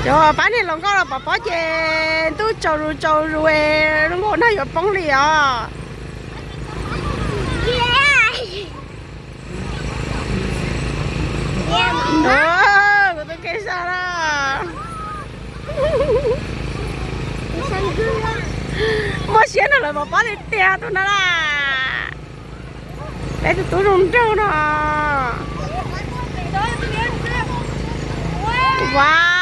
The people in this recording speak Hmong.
Cov pab niag hluas nkauj los pov pob ces ntuj tsaus zus tsaus zus es zoo nkaus nag yuav poob li os. Kuv tus kheej sab na. Muaj siab nrog lawv pov pob li tiag tus no na. Peb tus tub zoo nraug no. Wow.